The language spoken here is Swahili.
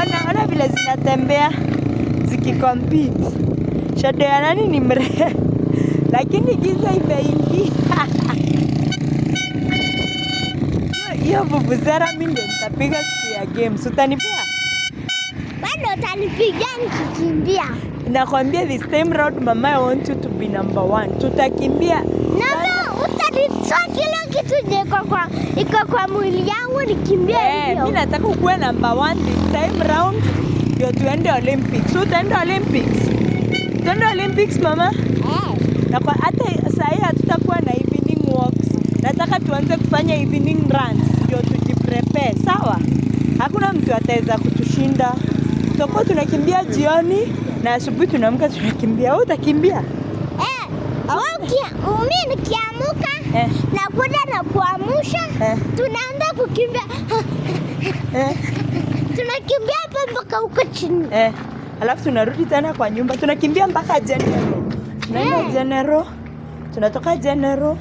Ona, ona vile zinatembea zikicompete. Shadow ya nani ni mrefu, lakini giza imeingia. Hiyo vuvuzela mimi ndio nitapiga siku ya games. Utanipea? Bado utanipigia nikikimbia. Nakwambia this time round mama, I want you to be number one. Tutakimbia. Namba utanitoa kila kitu je iko kwa mwili yangu nikimbia Eh, hiyo. mi nataka ukuwe number one this time round ndio tuende Olympics. Utaenda Olympics? Tuende Olympics mama? Eh. Na kwa hata saa hii hatutakuwa na evening walks. Nataka tuanze kufanya evening runs ndio tujiprepare, sawa? Hakuna mtu ataweza kutushinda. Tutakuwa tunakimbia jioni na asubuhi tunaamka tunakimbia. Wewe utakimbia? Eh, mi nikiamuka nakuja na kuamusha, tunaanza kukimbia. Tunakimbia hapa mpaka huko chini. Eh. Alafu tunarudi tena kwa nyumba, tunakimbia mpaka General. Tunaenda General, tunatoka General.